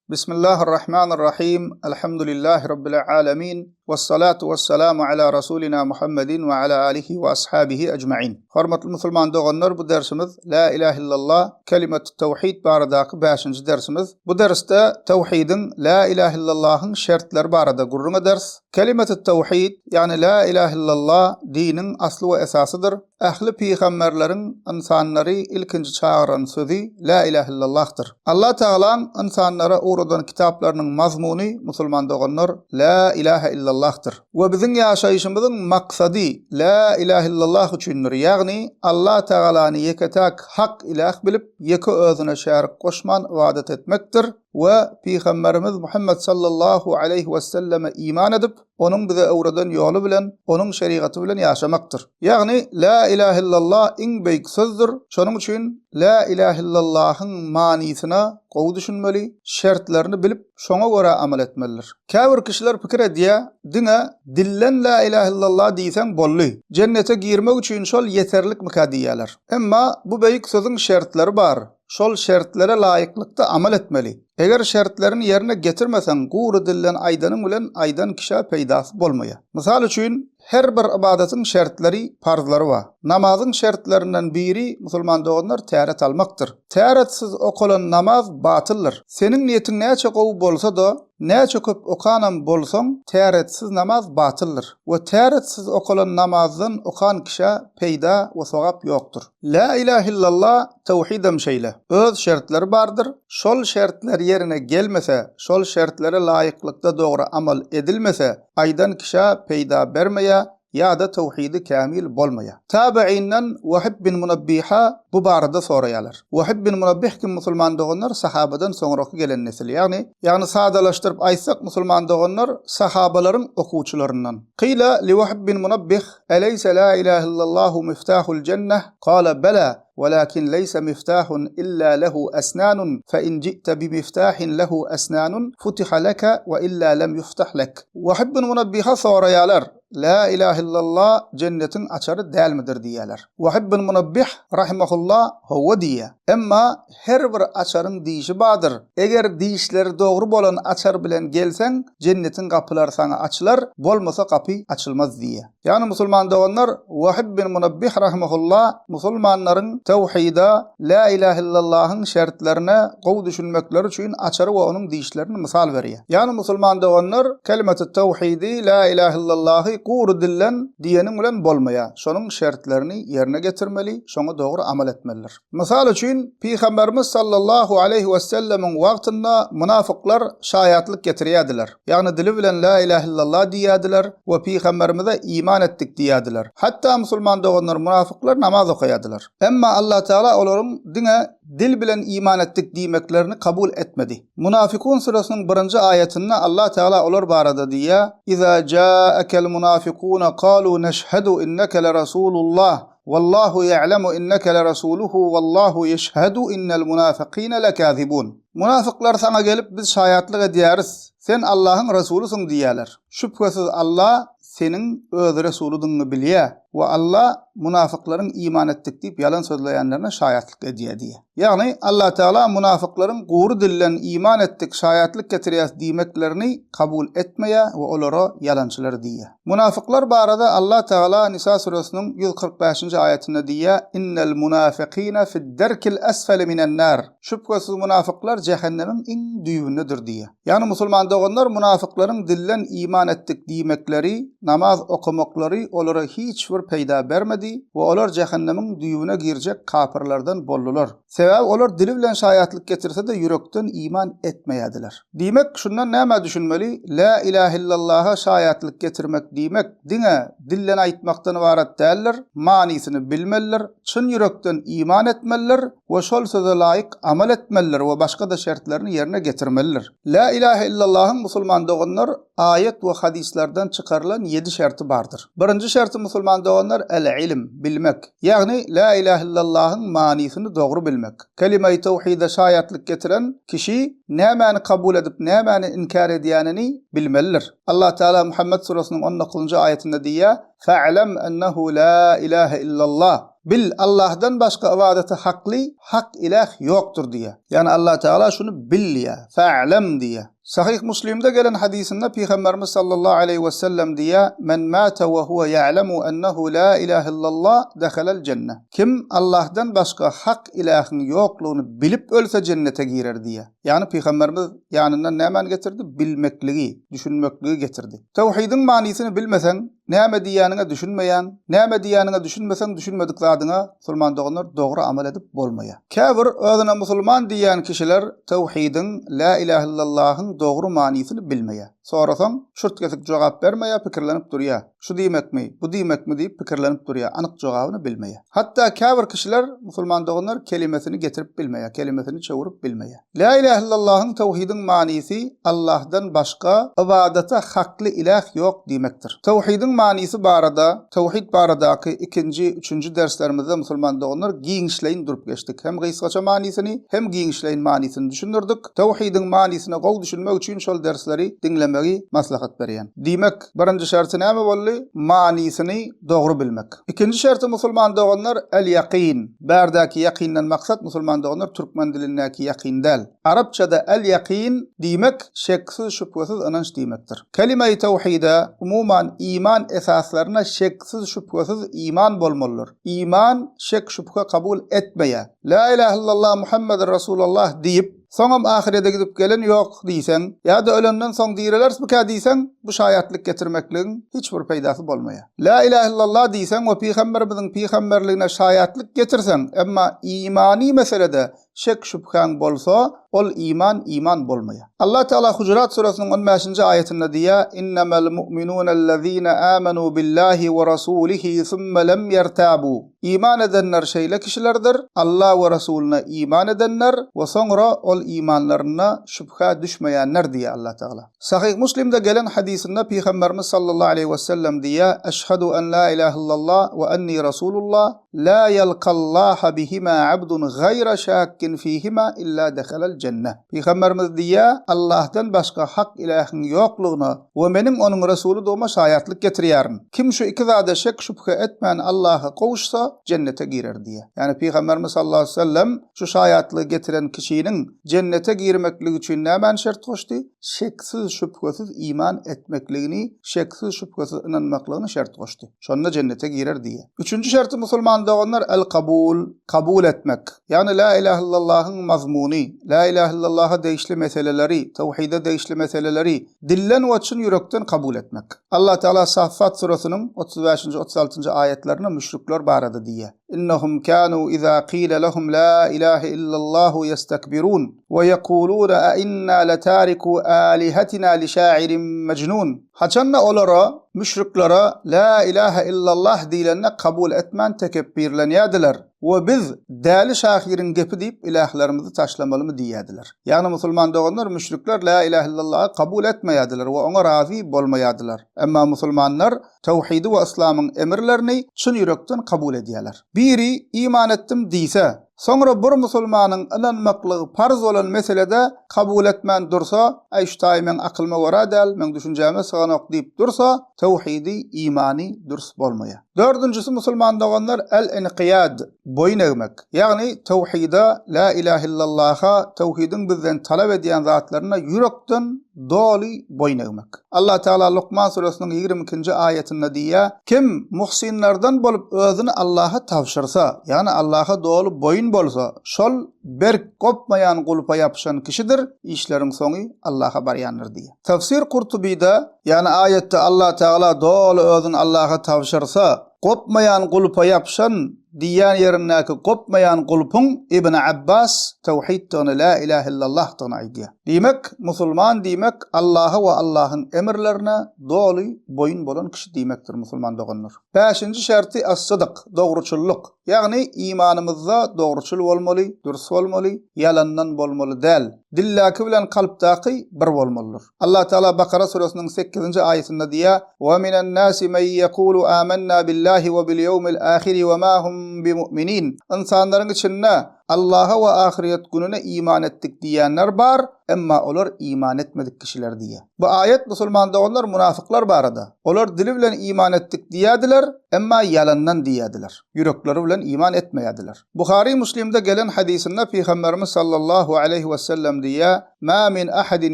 Bismillahirrahmanirrahim. Elhamdülillahi Rabbil alemin. Vessalatu vesselamu ala Rasulina Muhammedin ve ala alihi ve ashabihi ecmain. Hormatly musulman doganlar, bu dersimiz La ilahe illallah, kelimetü tawhid baradaky bäşinji dersimiz. Bu dersde tawhidiň, La ilahe illallahyň şertleri barada gürrüň ederis. Kelimetü tawhid, ýagny La ilahe illallah diniň asly we esasydyr. Ähli pygamberleriň ynsanlary ilkinji çagyran sözi Lä ilähe illallahdyr. Allah Tagalaň ynsanlara ugradan kitaplarynyň mazmuny, musulman doganlar, Lä ilähe illallahdyr. We biziň ýaşaýşymyzyň maksady Lä ilähe illallah üçindir, ýagny Allah Tagalany ýeke-täk hak iläh bilip, ýeke özüne şärik goşman ybadat etmekdir we Pygamberimiz Muhammet sallallahu aleýhi wesselleme iman edip, Onuň bize öwreden ýoly bilen, Onuň şerigaty bilen ýaşamakdyr. Ýagny, Lä ilähe illallah iň beýik sözdür. Şonuň üçin Lä ilähe illallahyň manysyna gowy düşünmeli, şertlerini bilip, şoňa görä amal etmelidir. Käbir kişiler pikir edýär, diňe dilden Lä ilähe illallah diýseň boldy, jennete girmek üçin şol ýeterlikmikä diýýärler. Emma bu beýik sözüň şertleri bar, şol şertlere laýyklykda amal etmeli. Eger şertlerini ýerine getirmeseň, gury dilden aýdanyň bilen aýdan kişä peýdasy bolmaýar. Mysal üçin, her bir ybadatyň şertleri, parzlary bar. Namazyň şertlerinden biri, musulman doganlar, täret almakdyr. Täretsiz okalan namaz batyldyr. Seniň niýetiň näçe gowy bolsa-da, näçe köp okanam bolsaň, täretsiz namaz batyldyr we täretsiz okalan namazdan okan kişä peýda we sogap ýokdur. Lä ilähe illallah Tawhidem şeýle. Öz şertleri bardyr. Şol şertler ýerine gelmese, şol şertlere laýyklykda dogry amal edilmese, aýdan kişä peýda bermeýär ýa-da tawhidi kämil bolmaýar. Tabe'inden Wahib bin Munabbiha bu barada soraýarlar. Wahib bin Munabbih kim musulman doganlar sahabadan soňraky gelen nesil, ýagny, ýagny sadalaşdyryp aýtsak musulman doganlar sahabalaryň okuwçylaryndan. Kyla li Wahib bin Munabbih, Eleýse la ilahe illallahu miftahul jenneh? Kala bela, welakin leýse miftahun illa lehu esnanun, fe in ji'te bi miftahin lehu esnanun, futiha leke we illa lem yuftah lek. Wahb bin Munabbiha soraýarlar, La ilahe illallah jennetiň açary dälmidir diýýärler. Wahb bin Munabbih rahimehullah hawa diýýär. Emma her bir açaryň dişi bardyr. Eger dişleri dogry bolan açar bilen gelseň, jennetiň gapylary saňa açylar, bolmasa gapy açylmaz diýýär. Ýagny musulman doganlar Wahib bin Munabbih rahimehullah musulmanlaryň tawhida, la ilahe illallahyň şertlerine gowy düşünmekleri üçin açary we onuň dişlerini mysal berýär. Ýagny musulman doganlar kelimetü tawhidi, la ilahe illallahy gury dilden diýeniň bilen bolmaýar. Şonuň şertlerini ýerine getirmeli, şoňa dogry amal etmelidir. Mysal üçin, Pygamberimiz sallallahu aleýhi wesellemiň wagtynda mynafyklar şaýatlyk getirýärdiler. Ýagny dili bilen La ilahe illallah diýýärdiler we Pygamberimize iman etdik diýýärdiler. Hatda musulman doganlar mynafyklar namaz okaýardylar. Emma Allah Tagala olaryň diňe dil bilen iman etdik diýmeklerini kabul etmedi. Munafykun süresiniň birinji aýatynda Allah Tagala olar barada diýýär, Iza jaakel munafikuna kalu neşhedu inneke lerasulullah Wallahu ýa'lemu inneke lerasuluhu wallahu ýeşhedu innel munafykine lekazibun. Munafyklar saňa gelip biz şaýatlyk edýäris, sen Allahyň resulysyň diýýärler. Şübhesiz Allah seniň öz resulydygyňy bilýär we Allah munafyklaryň iman etdik diýip ýalan sözleýänlerine şaýatlyk edýär diýýär. Ýagny Allah Tagala munafyklaryň gury dilden iman etdik, şaýatlyk getirýäs diýmeklerini kabul etmeýär we olara ýalançylar diýýär. Munafyklar barada Allah Tagala Nisa süresiniň 145-nji aýatynda diýýär, Innel munafykine fid-derkil esfeli minen-nar. Şübhesiz munafyklar jähennemiň iň düýbündedir diýýär. Ýagny musulman doganlar munafyklaryň dilden iman etdik diýmekleri, namaz okamaklary olara hiç bir peýda bermedi we olar jähennemiň düýbüne girjek kapyrlardan boldular. Sebäbi olar dili bilen şaýatlyk getirse-de ýürekden iman etmeýärdiler. Diýmek, şundan nämä düşünmeli? Lä ilähe illallaha şaýatlyk getirmek diýmek, diňe dilden aýtmakdan ybarat däldir, manysyny bilmelidir, çyn ýürekden iman etmelidir we şol söze laýyk amal etmelidir we başga-da şertlerini ýerine getirmelidir. Lä ilähe illallahyň musulman doganlar aýat we hadyslardan çykarylan ýedi şerti bardyr. Birinji şerti musulman doganlar el-ilm, bilmek. Ýagny Lä ilähe illallahyň manysyny dogry bilmek. Kelime-i tewhide şaýatlyk getiren kişi nämäni kabul edip nämäni inkär edýänini bilmelidir. Allah Teala Muhammet suresynyň on dokuzynjy aýatynda diýýär, Fa'lem ennehu la ilahe illallah. Bil, Allahdan başga ybadata hakly, hak iläh ýokdur diýýär. Ýagny Allah Tagala şuny bil diýýär. Fa'lem diýýär. Sahyh Muslimde gelen hadysynda Pygamberimiz sallallahu aleýhi we sellem diýýär, Men mate we huwe ýa'lemu ennehu la ilahe illallah dehalel jenne. Kim Allahdan başga hak ilähiň ýoklugyny bilip ölse jennete girer diýýär. Ýagny Pygamberimiz ýanyndan nämäni getirdi? Bilmekligi, düşünmekligi getirdi. Tawhidiň manysyny bilmeseň, näme diýýäniňe düşünmeýäň, näme diýýäniňe düşünmeseň, düşünmedik zadyňa, musulman doganlar, dogry amal edip bolmaýar. Käbir özüne musulman diýýän kişiler tawhidiň, lä ilähe illallahyň dogry manysyny bilmeýär. Sorasaň, şurt-kesik jogap bermeýär, pikirlenip durýar. Şu diýmekmi, bu diýmekmi diýip pikirlenip durýar, anyk jogabyny bilmeýär. Hatda käbir kişiler, musulman doganlar, kelimesini getirip bilmeýär, kelimesini çöwrüp bilmeýär. Lä ilähe illallahyň tawhidiň manysy Allahdan başga ybadata hakly iläh ýok diýmekdir. Tawhidiň manysy barada, tawhid baradaky ikinji, üçünji derslerimizde musulman doganlar giňişleýin durup geçdik. Hem gysgaça manysyny, hem giňişleýin manysyny düşündirdik. Tawhidiň manysyna gowy düşünmek üçin şol dersleri diňlemegi maslahat berýän. Diýmek, birinji şerti näme boldy? Manysyny dogry bilmek. Ikinji şerti musulman doganlar el-ýakyn. Bärdäki ýakyndan maksat musulman doganlar türkmen dilindäki ýakyn däl. Arapçada el-ýakyn diýmek şeksiz-şübhesiz ynanç diýmekdir. Kelime-i tawhide, umuman iman esaslaryna şeksiz-şübhesiz iman bolmalydyr. Iman şek-şübhe kabul etmeýär. La ilahe illallah Muhammeden Resulallah diýip, Soňam ahyrede gidip gelen ýok diýseň, ýa-da ölenden soň direlerismikä diýseň, bu şaýatlyk getirmekligiň hiç bir peýdasy bolmaýar. Lä ilähe illallah diýseň we pygamberimiziň pygamberligine şaýatlyk getirseň, emma imany meselede şek-şübhäň bolsa, ol iman iman bolmaýar. Allah Tagala Hujurat süresiniň on bäşinji aýatynda diýýär, Innemel mu'minunellezine amenu billahi we rasulihi sümme lem ýertabu. Iman edenler şeýle kişilerdir, Alla we Resulyna iman edenler we soňra ol imanlarynda şübhä düşmeýänler diýýär Allah Tagala. Sahyh Muslimde gelen hadysynda Pygamberimiz sallallahu aleýhi we sellem diýýär, Eşhedü en la ilahe illallah we enni Rasulullah, la ýelkallaha bihima abdun gaýra şakkin fihima illa dehalel jenneh. Pygamberimiz diýýär, Allahdan başga hak ilähiň ýoklugyna we meniň onuň Resulydygyma şaýatlyk getirýärin. Kim şu iki zada şek-şübhe etmän Allaha gowuşsa, jennete girer diýýär. Ýagny Pygamberimiz sallallahu aleýhi we sellem şu şaýatlygy getiren kişiniň jennete girmekligi üçin nämäni şert goşdy? Şeksiz-şübhesiz iman etmekligini, şeksiz-şübhesiz ynanmaklygyny şert goşdy. Şonda jennete girer diýýär. Üçünji şerti musulman doganlar el-kabul, kabul etmek. Ýagny la ilahe illallahyň mazmuny, la ilahe illallaha degişli meseleleri, tawhide degişli meseleleri dilden we çyn ýürekden kabul etmek. Allah Teala Saffat süresiniň 35-nji, 36-njy aýatlarynda müşrikler barada diýýär. Innahum kanu iza qila lahum la ilahe illallahu ýestekbirun we ýekuluna a inna letariku alihatina li şa'irin mejnun. Haçanda olara, müşriklere, La ilahe illallah diýlende kabul etmän tekepbirlenýärdiler we biz däli şahyryň gepi diýip ilählerimizi taşlamalymy diýýärdiler. Ýagny musulman doganlar müşrikler La ilahe illallahy kabul etmeýärdiler we oňa razy bolmaýardylar. Emma musulmanlar tawhidi we yslamyň emirlerini çyn ýürekden kabul edýärler. Biri iman etdim diýse, Soňra bir musulmanyň ynanmaklygy parz bolan meselede kabul etmän dursa, Äý şu taýy meň akylyma görä däl, meň düşünjäme syganok diýip dursa, tawhidi, imany dürs bolmaýar. Dördünjisi musulman doganlar el-inkiýad, boýun egmek. Ýagny tawhida, la ilahe illallaha, tawhidiň bizden talap edýän zatlaryna ýürekden doly boýun egmek. Allah Tagala Lukman süresiniň 22-nji aýatynda diýýär, Kim muhsinlerden bolup özüni Allaha tabşyrsa, ýagny Allaha doly boýun bolsa, şol berk gopmaýan gulpa ýapyşan kişidir, işleriň soňy Allaha barýandyr diýýär. Tefsir Kurtubyda, ýagny aýatda Allah Tagala doly özüni Allaha tabşyrsa, Gopmaýan gulpa ýapyşan diýýän ýerindäki gopmaýan gulpuň Ibn Abbas tawhiddygyny, lä ilähe illallahdygyny aýdýar. Diýmek, musulman diýmek Allaha we Allahyň emirlerine doly boýun bolan kişi diýmekdir musulman doganlar. Bäşinji şerti as-sydyk, dogruçyllyk. Ýagny imanymyzda dogruçyl bolmaly, dürs bolmaly, ýalandan bolmaly däl. Dildäki bilen kalpdaky bir bolmalydyr. Allah Teala Bakara süresiniň sekizinji aýatynda diýýär, Wa minen nasi men ýekulu amennä billahi we bil ýewmil ahiri we ma hum bimu'minin. Ynsanlaryň içinde. Allaha we ahyrýet gününe iman etdik diýýänler bar, emma olar iman etmedik kişiler diýýär. Bu aýat musulman doganlar munafyklar barada. Olar dili bilen iman etdik diýýärdiler, emma ýalandan diýýärdiler. Ýürekleri bilen iman etmeýärdiler. Buhary Muslimde gelen hadysynda Pygamberimiz sallallahu aleýhi wesellem diýýär, Ma min ahadin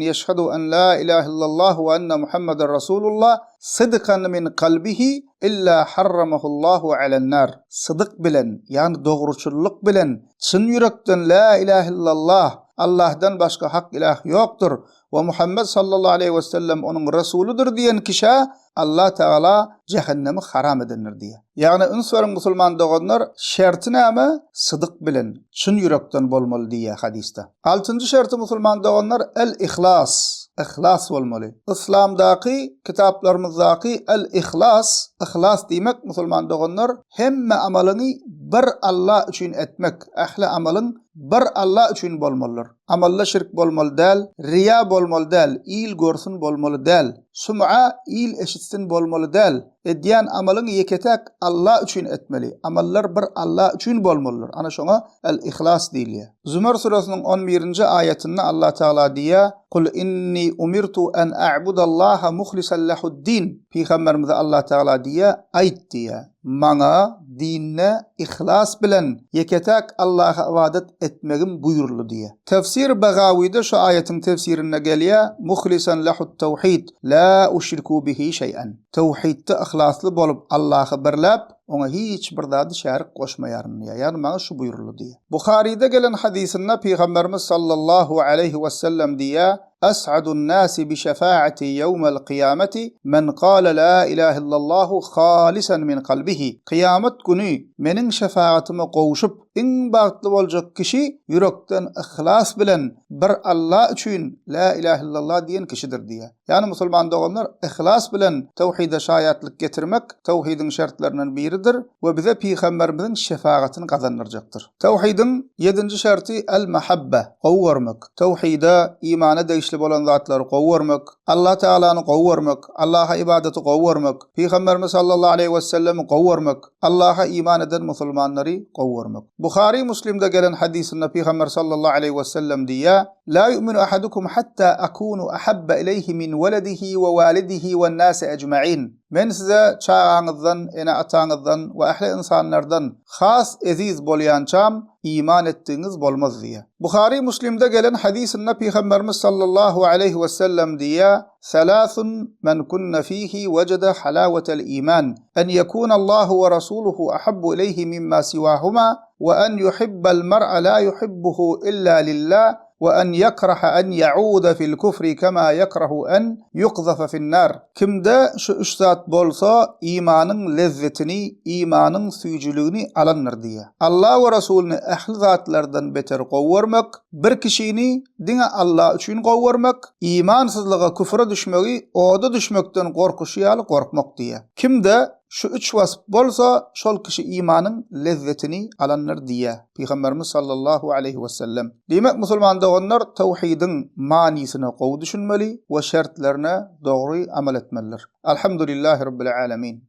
ýeşhedu en la ilahe illallah we enne Muhammeden Rasulullah sydkan min kalbihi illa harramahullahu alen-nar. Sydyk bilen, ýagny dogruçyllyk bilen, çyn ýürekden la ilahe illallah, Allahdan başga hak ilah ýokdur we Muhammet sallallahu aleýhi wesellem onuň resulydyr diýen kişä Allah Tagala jähennemi haram edendir diýýär. Ýagny üns beriň musulman doganlar, şerti näme? Sydyk bilen, çyn ýürekden bolmaly diýýär hadysda. Altynjy şerti musulman doganlar el-ihlas, yhlas bolmaly. Yslamdaky kitaplarymyzdaky el-ihlas, yhlas diýmek musulman doganlar hemme amalyňy bir Allah üçin etmek, ähli amalyň bir Allah üçin bolmalydyr. Amalda şirk bolmaly däl, riýa bolmaly däl, il görsün bolmaly däl. Sum'a, il eşitsin bolmaly däl. Edýän amalyňy ýeke-täk Alla üçin etmeli. Amallar bir Alla üçin bolmalydyr. Ana şoňa El-Ihlas diýilýär. Zümer süresiniň on birinji aýatynda Allah Tagala diýýär, Kul inni umirtu en a'budallaha muhlisan lehu'd-din. Pygamberimize Allah Tagala diýýär, Aýt diýýär, Maňa dinde yhlas bilen ýeke-täk Allaha ybadat etmegim buýruldy diýýär. Tefsir Bagawyda şu aýatyň tefsirinde gelýär, Muhlisan lehut-tewhid, la uşriku bihi şeý'en. Tewhidde yhlasly bolup Allahy birläp, oňa hiç bir zady şärik goşmaýaryn diýýär. Ýagny maňa şu buýruldy diýýär. Buharyda gelen hadysynda Pygamberimiz sallallahu aleýhi wesellem diýýär, Es'adun nasi bi şefaati ýewmel kyýameti men kale la ilahe illallahu halisan min kalbihi. Kyýamat güni meniň şefagatyma gowşup, iň bagtly boljak kişi ýürekden yhlas bilen bir Alla üçin la ilahe illallah diýen kişidir diýýär. Ýagny musulman doganlar yhlas bilen tawhide şaýatlyk getirmek tawhidiň şertlerinden biridir we bize pygamberimiziň şefagatyny gazandyrjakdyr. Tawhidiň ýedinji şerti el-mahabbe, gowy görmek. Tawhide, imana degişli bolan zatlary gowy görmek, Allah Tagalany gowy görmek, Allaha ybadaty gowy görmek, Pygamberimiz sallallahu aleýhi wesellemi gowy görmek, Allaha iman eden musulmanlary gowy görmek. Buhary Muslimde gelen hadysynda Pygamber sallallahu aleýhi wesellem diýýär, La yu'minu ahadukum hatta akunu ahabba ileýhi min weledihi we walidihi wen-nasi ejma'in. Men size çagaňyzdan, ene-ataňyzdan we ähli ynsanlardan has eziz bolýançam iman etdigiňiz bolmaz diýýär. Buhary Muslimde gelen hadysynda Pygamberimiz sallallahu aleýhi wesellem diýýär, Salasun men kunne fihi wejede halawetel iman, en ýekunallahu we rasuluhu ahabbu ileýhi mimma siwahuma, we en ýuhibbel mer'a la ýuhibbuhu illa lillah, We en ýekraha en ýauda fil kufri kema ýekrahu en ýukzafa fin-nar. Kimde şu üç zat bolsa, imanyň lezzetini, imanyň süýjüligini alandyr diýýär. Alla we Resulyny ähli zatlardan beter gowy görmek, bir kişini diňe Alla üçin gowy görmek, imansyzlyga, küfre düşmegi oda düşmekden gorkuşy ýaly gorkmak diýýär. Kimde Şu üç wasp bolsa, şol kişi imanyň lezzetini alandyr diýýär Pygamberimiz sallallahu aleýhi wesellem. Diýmek, musulman doganlar tawhidiň manysyna gowy düşünmeli we şertlerine dogry amal etmelidir. Alhamdulillahi Rabbil alemin.